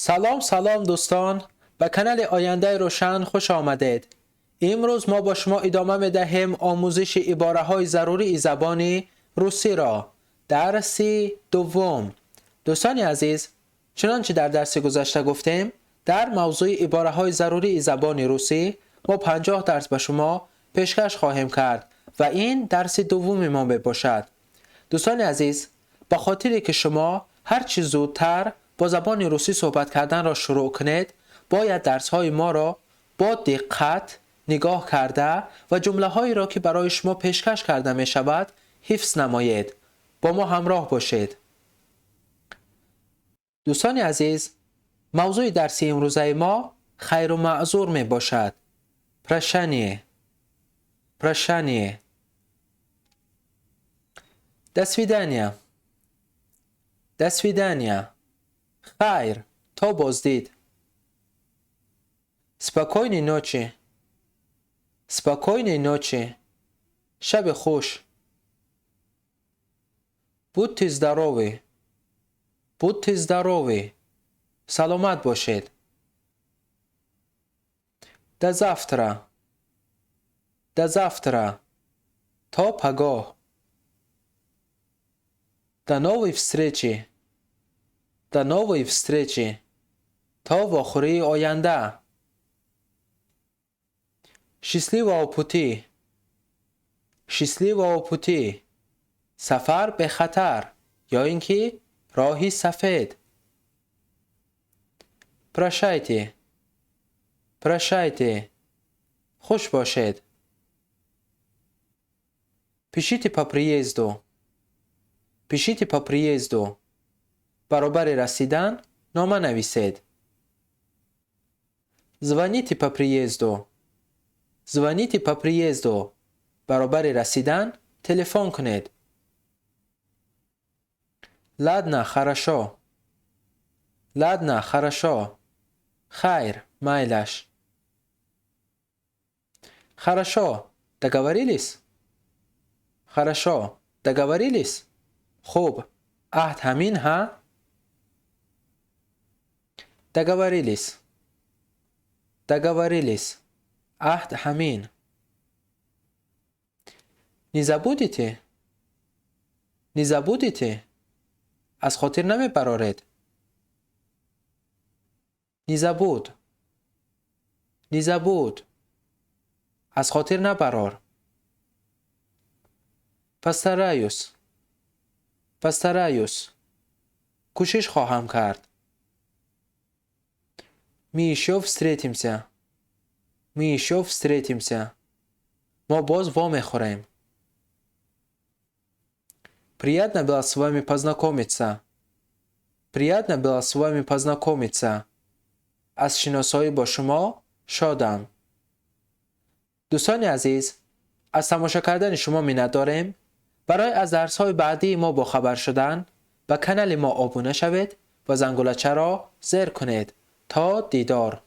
Салом, салом, дӯстон, ба канали Ояндаи Рӯшан хуш омадед. Имрӯз мо бо шумо идома медиҳем омӯзиши ибораҳои зарурии забони русиро, дарси дуввум. Дӯстони азиз, чунончи дар дарси гузашта гуфтем, дар мавзӯи ибораҳои зарурии забони русӣ мо 50 дарс ба шумо пешкаш хоҳем кард ва ин дарси дуввуми мо мебошад. Дӯстони азиз, ба хотире ки шумо ҳарчи зудтар бо забони русӣ суҳбат карданро шурӯъ кунед, бояд дарсҳои моро бо диққат нигоҳ карда ва ҷумлаҳоеро, ки барои шумо пешкаш карда мешавад, ҳифз намоед. Бо мо ҳамроҳ бошед. Дӯстони азиз, мавзӯи дарси имрӯзаи мо хайру маъзур мебошад. Прощание, прощание. До свидания, до свидания. Хайр, то боздид. Спокойной ночи, спокойной ночи. Шаби хуш. Будьте здоровы, будьте здоровы. Саломат бошед. До завтра, до завтра. То пагоҳ. До новой встречи, до новой встречи. То вохӯрии оянда. Счастливого пути, счастливого пути. Сафар бехатар ё ин ки роҳи сафед. Прощайте, прощайте. Хуш бошед. Пишите по приезду, пишите по приезду. Баробари расидан нома нависед. Звоните по приезду, звоните по приезду. Баробари расидан телефон кунед. Ладно, хорошо, ладно, хорошо. Хайр, майлаш. Хорошо, договорились, хорошо, договорились. Хуб, аҳд ҳамин, ҳа? Договорились, договорились. Аҳд ҳамин. Не забудете, не забудете. Аз хотир намебароред. Не забудь, не забудь. Аз хотир набарор. Постараюсь, постараюсь. Кӯшиш хоҳам кард. Мы ещё встретимся, мы ещё встретимся. Мо боз вомехӯрем. Приятно было с вами познакомиться, приятно было с вами познакомиться. Аз шиносоӣ бо шумо шодам. Дӯстони азиз, аз тамошо кардани шумо миннатдорем. Барои аз дарсҳои баъдии мо бохабар шудан ба канали мо обуна шавед ва зангулачаро зер кунед. То дидор.